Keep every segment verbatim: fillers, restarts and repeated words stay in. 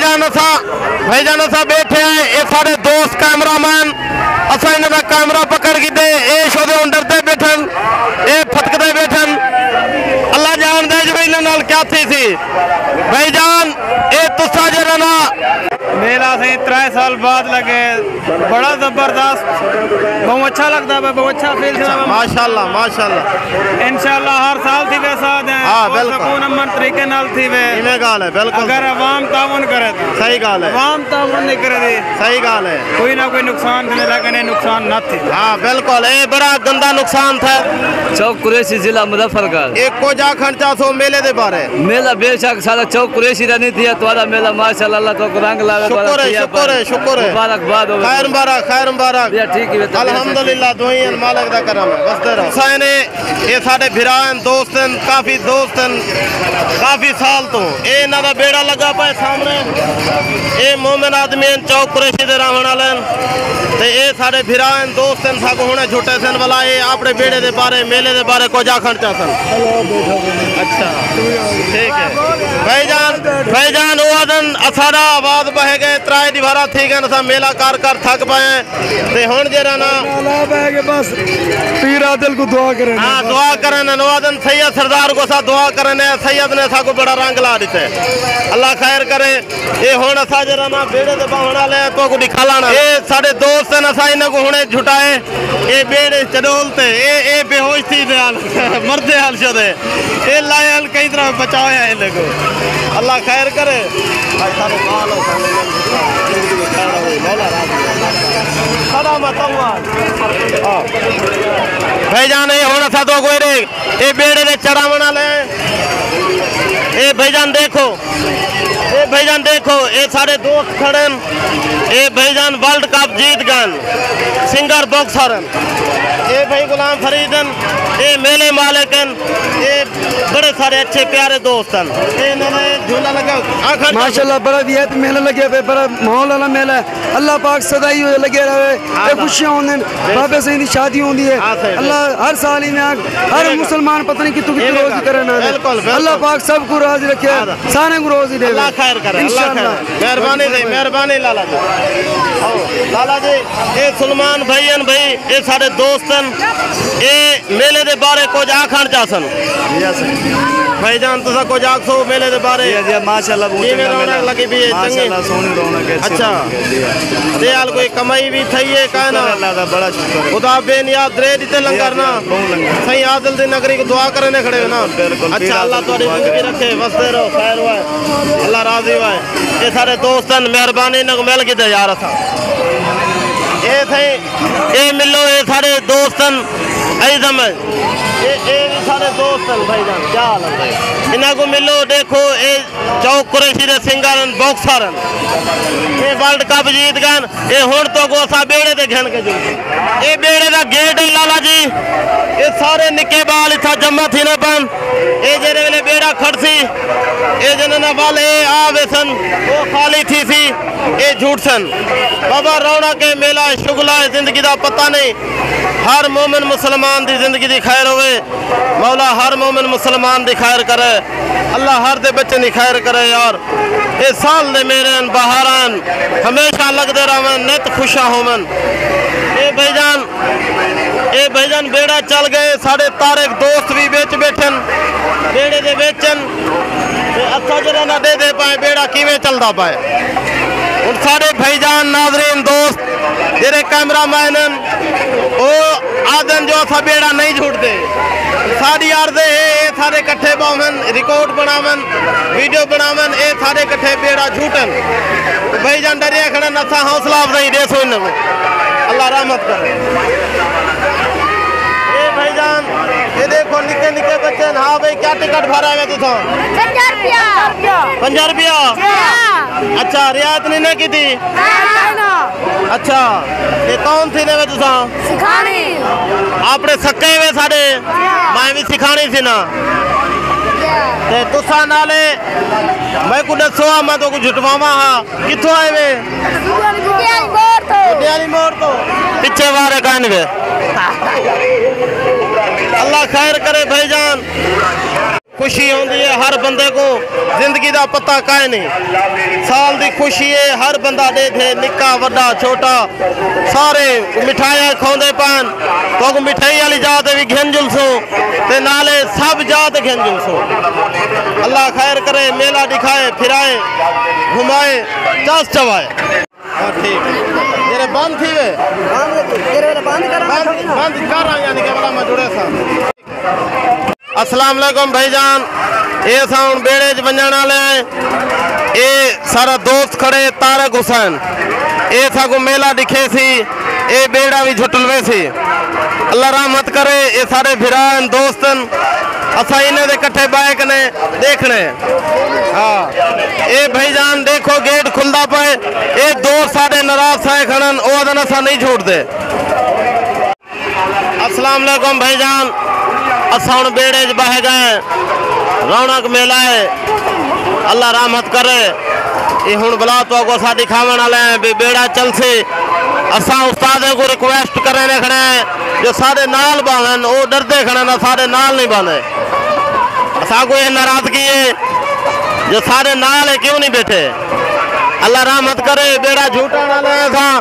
جان اساں، بھائی جان اساں ٻیٹھے ہیں، اے ساݙے دوست کیمرہ مین، اساں انہاں دا کیمرہ پکڑ گھدے، اے شودے ہݨ ݙردے ٻیٹھن، اے پھتکدے ٻیٹھن۔ اللہ ڄاݨدے جو انہاں نال کیا تھیسی۔ بھائی جان، اے تساں جیڑھا نا میلہ سئیں ترائے سال بعد لڳے، بڑا زبردست، ٻہوں اچھا لڳدا پئے، ٻہوں اچھا فیل تھیندا پئے۔ ماشاءاللہ، ماشاءاللہ۔ انشاءاللہ ہر سال تھیوے ساݙے، ہاں، بالکل۔ سکون امن طریقے نال تھیوے۔ ایویں ڳالھ ہے، بالکل۔ اگر عوام تعاون کرے تاں۔ صحیح ڳالھ ہے۔ عوام تعاون نہیں کرے دی۔ صحیح ڳالھ ہے۔ کوئی نہ کوئی نقصان تھیندے، لیکن اے نقصان نہ تھے۔ ہاں، بالکل، اے بڑا گندا نقصان تھا۔ چوک قریشی، ضلع مظفر گڑھ۔ اے کجھ آکھݨ چاہسو میلے دے بارے؟ میلہ بے شک سارا چوک قریشی دا نہیں تھیا، تہاݙا میلہ ماشاءاللہ، اللہ تہاکوں رنگ لاوے، شکر ہے، شکر ہے، شکر ہے۔ مبارکباد ہووے۔ خیر مبارک، خیر مبارک۔ الحمدللہ، دعائیں مالک دا کرم ہے، وسدے رہو۔ سائنے، اے ساݙے بھرا ہن، دوست ہن، کافی دوست ہن، کافی سال توں۔ اے انہاں دا بیڑا لڳا پئے سامݨے۔ اے مومن آدمی ہن، چوک قریشی دے رہوݨ والے ہن۔ تے اے ساݙے بھرا ہن، دوست ہن، ساکوں ہݨے جھٹے سن، ولا اے اپݨے بیڑے دے بارے، میلے دے بارے کجھ آکھݨ چاہسن۔ اچھا، ٹھیک ہے۔ بھائی جان، بھائی جان، او آہدن، اساݙا آواز بہہ ڳئے، ترائے ݙیہاڑا تھی ڳئن، اساں میلہ کر کر تھک پئے ہیں۔ تے ہݨ جیڑھا نا نالا پئے ڳئے بس، پیر عادل کوں دعا کرن۔ ہاں، دعا کرن، او آہدن سید سردار کوں اساں دعا کرن، سید نے ساکوں بڑا رنگ لا ݙتے۔ اللہ خیر کرے۔ اے ہݨ اساں جیڑھا نا بیڑے تے ٻاہوݨ والے ہیں، تہاکوں ݙکھا لانا۔ اے ساݙے دوست ہن، اساں انہاں کوں ہݨے جھٹائے۔ اے بیڑے چڈول تے، اے، اے بے ہوش تھی تے حال، مردے حال شدے۔ اے لائے حال کئی طرح بچایا ہے انہاں کوں۔ اللہ خیر کرے۔ سلامت ہوا۔ ہاں۔ بھائی جان، اے ہݨ اساں تہاکوں اے ݙے اے بیڑے دے چڑھاوݨ والے ہیں۔ اے بھائی جان ݙیکھو، اے بھائی جان ݙیکھو، اے ساݙے دوست کھڑے ہن۔ اے بھائی جان ورلڈ کپ جیت ڳئے ہن، سنگر باکسر ہن۔ اے بھائی غلام فرید ہن، اے میلے مالک ہن، اے بڑے سارے اچھے پیارے دوست ہن۔ اے انہاں نے جھولا لڳا، آکھݨ ماشاءاللہ، بڑا وی آئی پی میلہ لڳیا پئے، بڑا ماحول والا میلہ ہے۔ اللہ پاک سدا ہی لڳے رہے، اے خوشیاں ہوندن، بابے سائیں دی شادی ہوندی ہے۔ اللہ ہر سال ہی میں ہر مسلمان پتہ نہیں کتوں کتوں روزی کرن آندے۔ اللہ پاک سب کوں راضی رکھے، سارے کوں روزی ݙیوے۔ اللہ خیر کرے، اللہ خیر۔ مہربانی جی، مہربانی لالا جی۔ آؤ، لالا جی، اے سلمان بھائی ہن بھائی، اے ساݙے دوست ہن، اے میلے دے بارے کجھ آکھݨ چاہسن۔ بھائی جان، تساں کجھ آکھسو میلے دے بارے؟ جی، جی، ماشاءاللہ، بہت کیویں چنگا رونق میلہ۔ لڳی پئی ہے؟ چنگی؟ ماشاءاللہ، سوہݨی رونق ہے، اچھا۔ جی، جی۔ تے حال کوئی کمائی وی تھئی ہے کائے نہ؟ شکر اللہ دا، بڑا شکر ہے۔ خدا بے نیاز درے ݙتے لنگر نا۔ بہت لنگر۔ سائیں عادل دی نگری کوں دعا کرݨے کھڑے ہو نا۔ بالکل، اچھا، اللہ تہاݙی زندگی رکھے، وسدے رہو، خیر ہوئے۔ اللہ راضی ہوئے۔ اے سارے دوست ہن، مہربانی انہاں کوں مل گھدے یار اساں۔ اے سائیں، اے ملو، اے سارے دوست ہن، اعظم ہے۔ اے، اے وی سارے دوست ہن بھائی جان، کیا حال ہے بھائی؟ انہاں کوں ملو، ݙیکھو، اے چوک قریشی دے سنگر ہن، باکسر ہن۔ اے ورلڈ کپ جیت ڳئے ہن، اے ہݨ تہاکوں اساں بیڑے تے گھن کے جو۔ اے بیڑے دا گیٹ ہے لالا جی، اے سارے نکے ٻال اتھاں جمع تھیندے پن۔ اے جیڑھے ویلے بیڑا کھڑسی، اے جنہاں ول اے آ ویسن، او خالی تھیسی، اے جھٹسن۔ بابا رونق ہے، میلہ ہے، شغلہ ہے، زندگی دا پتہ نہیں۔ ہر مومن مسلمان دی زندگی دی خیر ہووے، مولا ہر مومن مسلمان دی خیر کرے، اللہ ہر دے بچے دی خیر کرے یار۔ اے سال دے میلے ہن، بہاراں ہن، ہمیشہ لڳدے رہون، نت خوشاں ہوون۔ اے بھائی جان، اے بھائی جان بیڑا چل ڳئے، ساݙے طارق دوست وی وچ ٻیٹھن، بیڑے دے وچ ہن۔ تے اساں جیڑھا نہ ݙیہدے پئے بیڑا کیویں چلدا پئے۔ ہݨ ساݙے بھائی جان، ناظرین، دوست، جیڑھے کیمرہ مین ہن، او آہدن جو اساں بیڑا نہیں جھٹدے۔ ساݙی عرض ہے، اے سارے کٹھے ٻہون، ریکارڈ بݨاون، ویڈیو بݨاون، اے سارے کٹھے بیڑا جھٹن۔ بھائی جان ݙریا کھڑن، اساں حوصلہ افزائی ݙیسوں انہاں کوں۔ اللہ رحمت کرے۔ اے بھائی جان، اے ݙیکھو نکے نکے بچے ہن۔ ہاں بھائی، کیا ٹکٹ بھرا ہے تساں؟ پنجاہ روپیہ۔ پنجاہ روپیہ؟ ہاں۔ اچھا، رعایت نہیں نہ کیتی؟ نہ، نہ۔ اچھا، اے کون تھیندے وے تساں؟ سکھاݨی۔ اپݨے سکے وے ساݙے، ہاں۔ میں وی سکھاݨی تھینداں۔ تے تساں نالے میکوں ݙسو، میں تہاکوں جھٹواواں ہاں۔ کتھوں آئے وے؟ گڈیالی موڑ توں۔ گڈیالی موڑ توں۔ پچھے وارے کائنی وے۔ اللہ خیر کرے بھائی جان۔ خوشی ہوندی ہے ہر بندے کوں، زندگی دا پتہ کائے نی۔ سال دی خوشی ہے، ہر بندہ ݙیکھے، نکا وݙا چھوٹا، سارے مٹھائیاں کھوندے پئن۔ تہاکوں مٹھائی والی جاہ تے وی گھن جلسوں تے نالے سب جاہ تے گھن جلسوں۔ اللہ خیر کرے، میلہ ݙکھائے، پھرائے، گھمائے، چس چوائے۔ ہاں، ٹھیک ہے۔ جیڑھے بند تھی وے؟ بند، جیڑھے ویلے بند کراں، بند، بند کر، یعنی کہ بلا میں جڑے ساں۔ السلام علیکم بھائی جان، اے اساں ہݨ ٻیڑے اچ ونڄݨ والے ہیں۔ اے سارا دوست کھڑے طارق حسین، اے ساکوں میلہ ݙکھے سی، اے ٻیڑا وی جھٹلوے سی۔ اللہ رحمت کرے، اے سارے بھرا ہن، دوست ہن، اساں انہیں دے کٹھے ٻہہ کنے ݙیکھݨے۔ ہاں، اے بھائی جان ݙیکھو گیٹ کھلدا پئے، اے دوست ساݙے ناراض تھئے کھڑن، او آہدن اساں نہیں جھوٹدے۔ السلام علیکم بھائی جان، اساں ہݨ ٻیڑے اچ ٻہہ ڳئے، رونق میلہ ہے، اللہ رحمت کرے۔ اے ہݨ بلا تہاکوں اساں ݙکھاوݨ والے ہیں، بے-، ٻیڑا چلسی۔ اساں استادیں کوں ریکویسٹ کرے رکھݨے ہیں جو ساݙے نال ٻہون، او ݙردے کھڑن، ساݙے نال نہیں ٻہندے۔ اساکوں اے ناراضگی ہے جو ساݙے نال ہے، کیوں نہیں ٻیٹھے؟ اللہ رحمت کرے، ٻیڑا جھوٹݨ والے ہیں اساں۔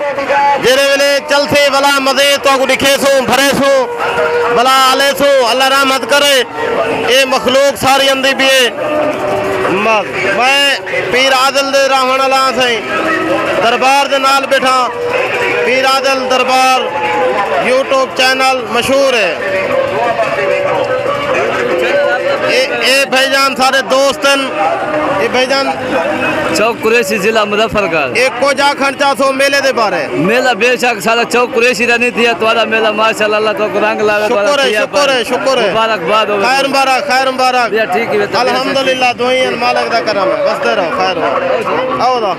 جیڑھے ویلے چلسی ولا مزید تہاکوں ݙکھیسوں، بھریسوں، بلا آلیسوں، اللہ رحمت کرے۔ اے مخلوق ساری اندی پئی ہے۔ م-، میں پیر عادل دے راہوݨ والا ہاں سائیں، دربار دے نال ٻیٹھا، پیر عادل دربار یوٹیوب چینل مشہور ہے۔ اے، اے بھائی جان سارے دوست ہن۔ اے بھائی جان چوک قریشی، ضلع مظفر گڑھ۔ اے کجھ آکھݨ چاہسو میلے دے بارے؟ میلہ بے شک سارا چوک قریشی دا نہیں تھیا، تہاݙا میلہ ماشاءاللہ، اللہ تہاکوں رنگ لاوے، شکر ہے، شکر ہے، شکر ہے۔ مبارکباد ہووے۔ خیر مبارک، خیر مبارک۔ یا ٹھیک ہے، طبیعت الحمدللہ، دعائیں مالک دا کرم ہے، وسدے رہو، خیر ہو۔ آؤ دا۔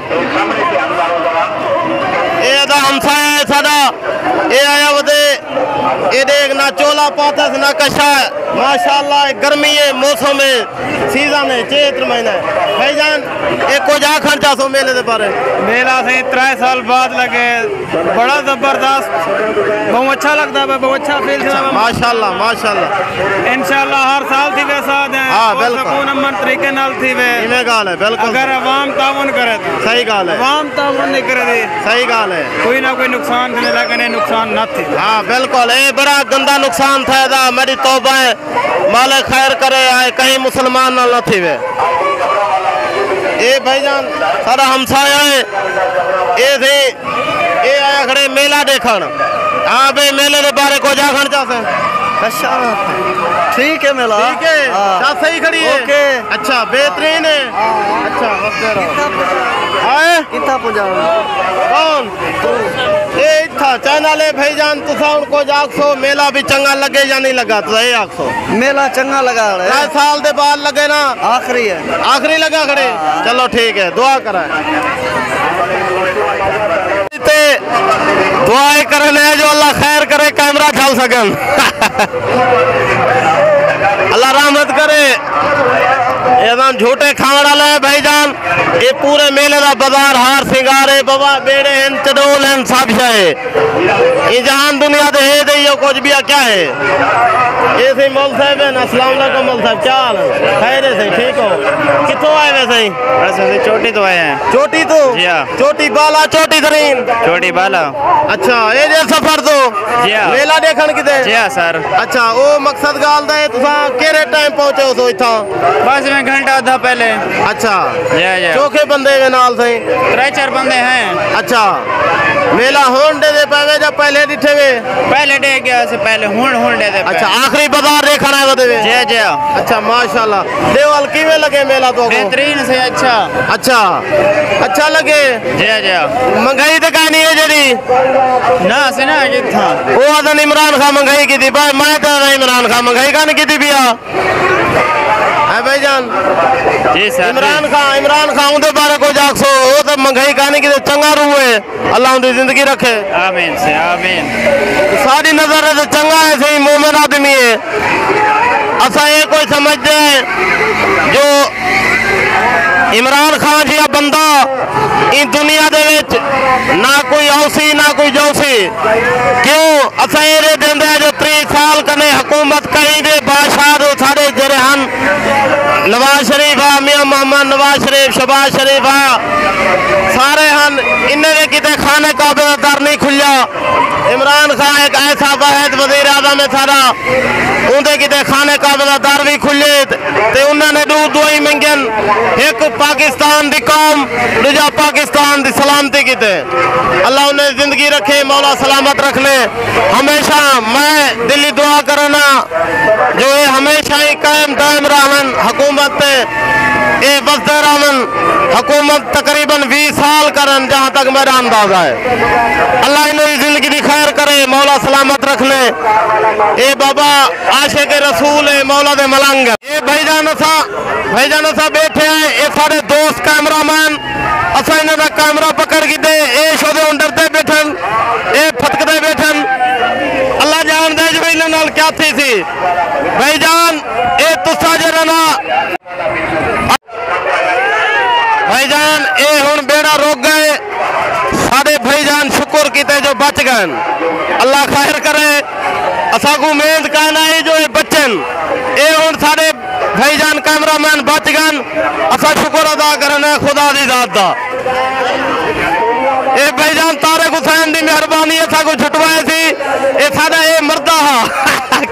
اے دا ہمسایہ ہے ساݙا، اے آیا ودے، اے ݙیکھ نہ چولا پاتس نہ کشا، ماشاءاللہ، اے گرمی ہے، موسم ہے، سیزن ہے، چیت مہینہ ہے۔ بھائی جان، اے کجھ آکھݨ چاہسو میلے دے بارے؟ میلہ سائیں ترے سال بعد لڳے، بڑا زبردست، بہوں اچھا لڳدا پئے، بہوں اچھا فیل تھیندا پئے۔ ماشاءاللہ، ماشاءاللہ۔ انشاءاللہ ہر سال تھی ویسا دے، ہاں، اور بالکل۔ سکون امن طریقے نال تھی وے۔ ایویں ڳالھ ہے، بالکل۔ اگر عوام تعاون کرے تو۔ صحیح ڳالھ ہے۔ عوام تعاون نہیں کرے دی۔ صحیح ڳالھ ہے۔ کوئی نہ کوئی نقصان تھیندے، لیکن اے نقصان نہ تھی۔ ہاں، بالکل۔ اے بڑا گندا نقصان تھیا دا، میݙی توبہ ہے۔ مالک خیر کرے، آئے کہیں مسلمان نال نہ تھیوے۔ اے بھائی جان، ساݙا ہمسایہ ہے۔ اے تھی، اے آیا کھڑے میلہ ݙیکھݨ۔ آپ اے میلے دے بارے کجھ آکھݨ چاہسے؟ اچھا، ٹھیک ہے میلہ۔ ٹھیک ہے؟ ہاں۔ چا صحیح کھڑی ہے؟ اوکے۔ اچھا، بہترین ہے۔ ہاں۔ اچھا، وسدے رہو۔ کتھاں پڄاؤں؟ ہائے؟ کتھاں پڄاؤں؟ کون؟ اے اتھاں چینل ہے بھائی جان، تساں ہݨ کجھ آکھسو، میلہ بھی چنڳا لڳے یا نہیں لڳا، تساں اے آکھسو۔ میلہ چنڳا لڳا ہے۔ ترے سال دے بعد لڳے نا؟ آخری ہے۔ آخری لڳا کھڑے؟ ہاں۔ چلو ٹھیک ہے، دعا کرائے۔ تے دعا اے کرݨے جو اللہ خیر کرے، کیمرہ جھل سڳن۔ اللہ رحمت کرے۔ اے اساں جھوٹے کھاوݨ والا ہے بھائی جان۔ اے پورے میلے دا بازار ہار سنگار ہے بابا، ٻیڑے ہن، چݙول ہن، سب شے ہے۔ اے جہان دنیا دے ہے تے ایہو کجھ ٻیا کیا ہے؟ اے سئیں مول صاحب ہن۔ السلام علیکم مول صاحب، کیا حال ہے؟ خیر ہے سئیں، ٹھیک ہو؟ کتھوں آئے وے سئیں؟ بس اسیں چوٹی تو آئے ہیں۔ چوٹی تو؟ جی ہاں۔ چوٹی بالا، چوٹی ترین؟ چوٹی بالا۔ اچھا، اے جے سفر تو؟ جی ہاں۔ میلہ ݙیکھݨ کیتے؟ جی ہاں سر۔ اچھا، او مقصد ڳالھ دا ہے، تساں کیڑھے ٹائم پہنچے ہو سو اتھاں؟ بس میں گھنٹہ آدھا پہلے۔ اچھا۔ جی، جی۔ چوکھے بندے وے نال سئیں؟ ترے چار بندے ہیں۔ اچھا۔ میلہ ہݨ ݙیہدے پئے وے یا پہلے ݙٹھے وے؟ پہلے ݙیہہ ڳیا سے پہلے، ہݨ، ہݨ ݙیہدے پئے۔ اچھا، آخری بازار ݙیکھݨ آئے ودے وے؟ جی، جی۔ اچھا، ماشاءاللہ۔ ݙیہو حال کیویں لڳے میلہ تہاکوں؟ بہترین سے، اچھا۔ اچھا۔ اچھا لڳے؟ جی، جی۔ مہنگائی تے کائنی ہے جیڑھی؟ نہ، اسیں نہ کیتی۔ او آہدن عمران خان مہنگائی کیتی، بھائی میں تے عمران خان مہنگائی کائنی کیتی پیا۔ ہے بھائی جان؟ جی سر، جی۔ عمران خان، عمران خان اوندے بارے کجھ آکھسو، او تے مہنگائی کائنی کیتی، چنڳا روح ہے، اللہ اوندی زندگی رکھے۔ آمین سے، آمین۔ ساݙی نظر تے چنڳا ہے، سئیں مومن آدمی ہے۔ اساں اے کوئی سمجھدے ہیں جو عمران خان جیہا بندہ ایں دنیا دے وچ نہ کوئی آؤسی، نہ کوئی جاؤسی۔ کیوں؟ اساں اے ݙیہدے ہیں جو تریہہ سال کنے حکومت کہیں دے بادشاہ دے ساݙے جیڑھے ہن، نواز شریف ہا، میاں محمد نواز شریف، شہباز شریف ہا، سارے ہن، انہیں دے کیتے خانہ کعبے دا در نہیں کھلیا۔ عمران خان ایک ایسا واحد وزیر اعظم ہے سارا، اوندے کیتے خانہ کعبے دا در وی کھلے تے انہاں نے ݙو دعائیں منگن، ہک پاکستان دی قوم، ݙوجھا پاکستان دی سلامتی کیتے۔ اللہ انہیں زندگی رکھے، مولا سلامت رکھنے۔ ہمیشہ میں دلی دعا کرنا جو اے ہمیشہ ہی قائم دائم رہون حکومت تے، اے وسدے رہون حکومت تقریباً ویہہ سال کرن، جہاں تک میرا اندازہ ہے۔ اللہ انہیں دی زندگی دی خیر کرے، مولا سلامت رکھنے۔ اے بابا عاشق رسول ہے، مولا دے ملنگ۔ اے بھائی جان اساں، بھائی جان اساں بیٹھے ہیں، اے سارے دوست کیمرہ مین، اساں انہاں دا کیمرہ پکڑ گھدے، اے شودے ہن ڈردے بیٹھن، اے پھتکدے بیٹھن۔ اللہ جان دے جو انہاں نال کیا تھی سی۔ بھائی جان، اے تساں جڑا نا، بھائی جان، اے ہن بیڑا رک ڳئے۔ ساݙے بھائی جان شکر کیتے جو بچ ڳئن۔ اللہ خیر کرے۔ اساکوں امید کائنا ہئی جو اے بچن۔ اے ہن ساݙے بھائی جان کیمرہ مین بچ ڳئن۔ اساں شکر ادا کرݨے خدا دی ذات دا۔ اے بھائی جان طارق حسین دی مہربانی اساکوں چھٹوائے سی۔ اے ساݙا اے مردہ ہا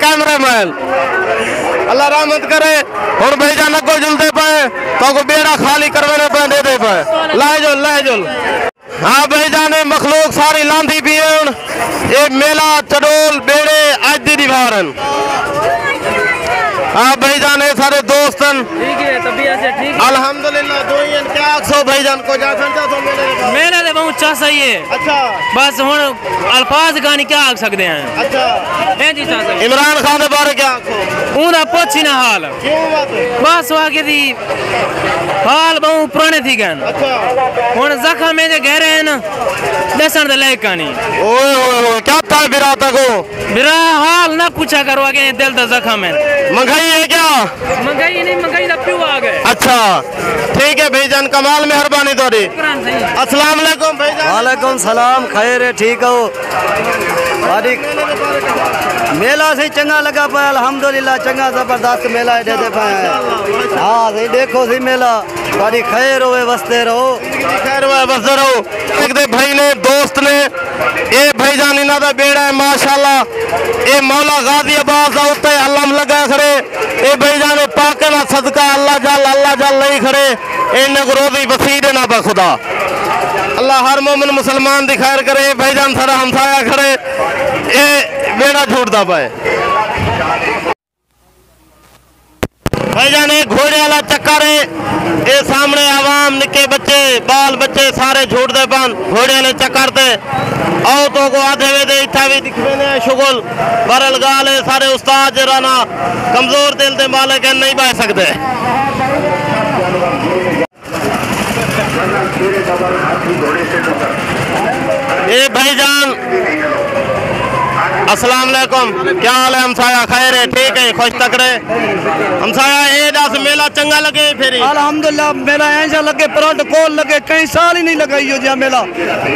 کیمرہ مین۔ اللہ رحمت کرے۔ ہݨ بھائی جان اڳوں جلدے پئے، تہاکوں ٻیڑا خالی کرویندے پئے، ݙیندے پئے۔ لائے جل، لائے جل۔ ہاں بھائی جان، اے مخلوق ساری لاندی پئی ہے ہݨ۔ اے میلہ چڈول ٻیڑے اڄ دی ݙیوار ہن۔ ہاں بھائی جان، اے سارے دوست ہن۔ ٹھیک ہے، طبیعت سے ٹھیک ہے؟ الحمدللہ، دوئی ہن۔ کیا آکھسو بھائی جان، کجھ آکھݨ چاہسو میلے دے بارے؟ میلے دے ٻہوں چس آئی ہے۔ اچھا۔ بس ہݨ الفاظ کائنی، کیا آکھ سڳدے ہیں؟ اچھا۔ ہیں جی چس آئی۔ عمران خان دے بارے کیا آکھو؟ اوندا پچھ ہی نہ حال۔ کیوں بات ہے؟ بس او آکھے سی حال ٻہوں پراݨے تھی ڳئن۔ اچھا۔ ہݨ زخم ایجھے گہرے ہن، ݙسݨ دے لائق کائنی۔ اوئے ہوئے ہوئے، کیا تھا برا تاکوں؟ برا حال نہ پچھا کرو، اڳے دل دا زخم ہے۔ مہنگائی ہے کیا؟ مہنگائی نہیں، مہنگائی دا پیو آ ڳئے۔ اچھا، ٹھیک ہے بھائی جان، کمال مہربانی تہاݙی۔ شکران سائیں۔ السلام علیکم بھائی جان۔ وعلیکم السلام، خیر ہے، ٹھیک ہو؟ ساݙی میلہ سئیں چنڳا لڳا پیا، الحمدللہ، چنڳا زبردست میلہ ہے، ݙیہدے پئے ہیں۔ ہاں سئیں، ݙیکھو سئیں میلہ، ساݙی خیر ہوئے، وسدے رہو۔ خیر ہوئے، وسدے رہو۔ ہک دے بھائی نے، دوست نے، اے بھائی جان انہاں دا ٻیڑا ہے، ماشاءاللہ۔ اے مولا غازی عباس دا اتے علم لڳا کھڑے۔ اے بھائی جان، اے پاکاں دا صدقہ، اللہ جل، اللہ جل لئی کھڑے۔ اے انہیں کوں روزی وسیع ݙینا پیا خدا۔ اللہ ہر مومن مسلمان دی خیر کرے۔ اے بھائی جان ساݙا ہمسایہ کھڑے، اے ٻیڑا جھوٹدا پئے۔ بھائی جان، اے گھوڑے والا چکر ہے، اے سامݨے عوام، نکے بچے، ٻال بچے سارے جھوٹدے پن گھوڑے والے چکر تے۔ آؤ تہاکوں آدھے ویندے اتھاں وی ݙکھویندے ہیں شغل، پر الڳالھ ہے سارے استاد جیڑھا نا کمزور دل دے مالک ہن، نہیں ٻہہ سڳدے۔ اے بھائی جان، السلام علیکم، کیا حال ہے ہمسایہ؟ خیر ہے، ٹھیک ہے، خوش تکڑے؟ ہمسایہ، اے ݙس، میلہ چنڳا لڳے پھری؟ الحمدللہ، میلہ ایجھا لڳے، پروٹوکول لڳے، کئی سال ہی نہیں لڳا ایہو جیہا میلہ،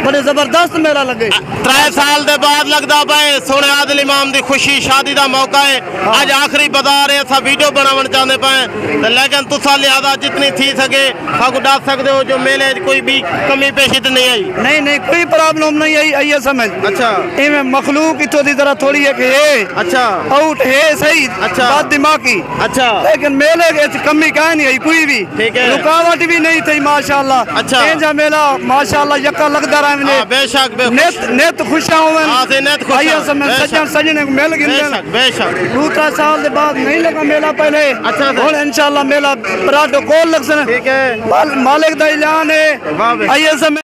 بڑے زبردست میلہ لڳے۔ ترے سال دے بعد لڳدا پئے، سوہݨے عادل امام دی خوشی، شادی دا موقع ہے، اڄ آخری بازار ہے، اساں ویڈیو بݨاوݨ چاہندے پئے، تے لیکن تساں لہذا جتنی تھی سڳے ساکوں ݙس سڳدے ہو جو میلے اچ کوئی ٻئی کمی پیشی تے نہیں آئی؟ نہیں، نہیں، کوئی پرابلم نہیں آئی، آئی ہے سمجھ۔ اچھا۔ ایویں مخلوق اتھوں دی ذرا تھوڑی ہک ہے، اچھا۔ آؤٹ ہے صحیح، اچھا۔ بد دماغی۔ اچھا۔ لیکن میلے اچ کمی کائنی آئی کوئی وی۔ ٹھیک ہے۔ رکاوٹ وی نہیں تھئی، ماشاءاللہ۔ اچھا۔ اینجھا میلہ ماشاءاللہ یکا لڳدا رہ ونڄے۔ ہاں، بے شک، بے شک۔ نت، نت خوشاں ہوون۔ ہاں، سئیں، نت خوشاں۔ آئی ہے سمجھ، بے شک۔ سڄݨ سڄݨ مل گھندن۔ بے شک، بے شک۔ ݙو ترے سال دے بعد نہیں لڳا میلہ پہلے۔ اچھا، سر۔ ہݨ انشاءاللہ میلہ پروٹوکول لڳسن۔ ٹھیک ہے۔ مال-، مالک دا اعلان ہے۔ واہ بے شک۔ آئی ہے سمجھ۔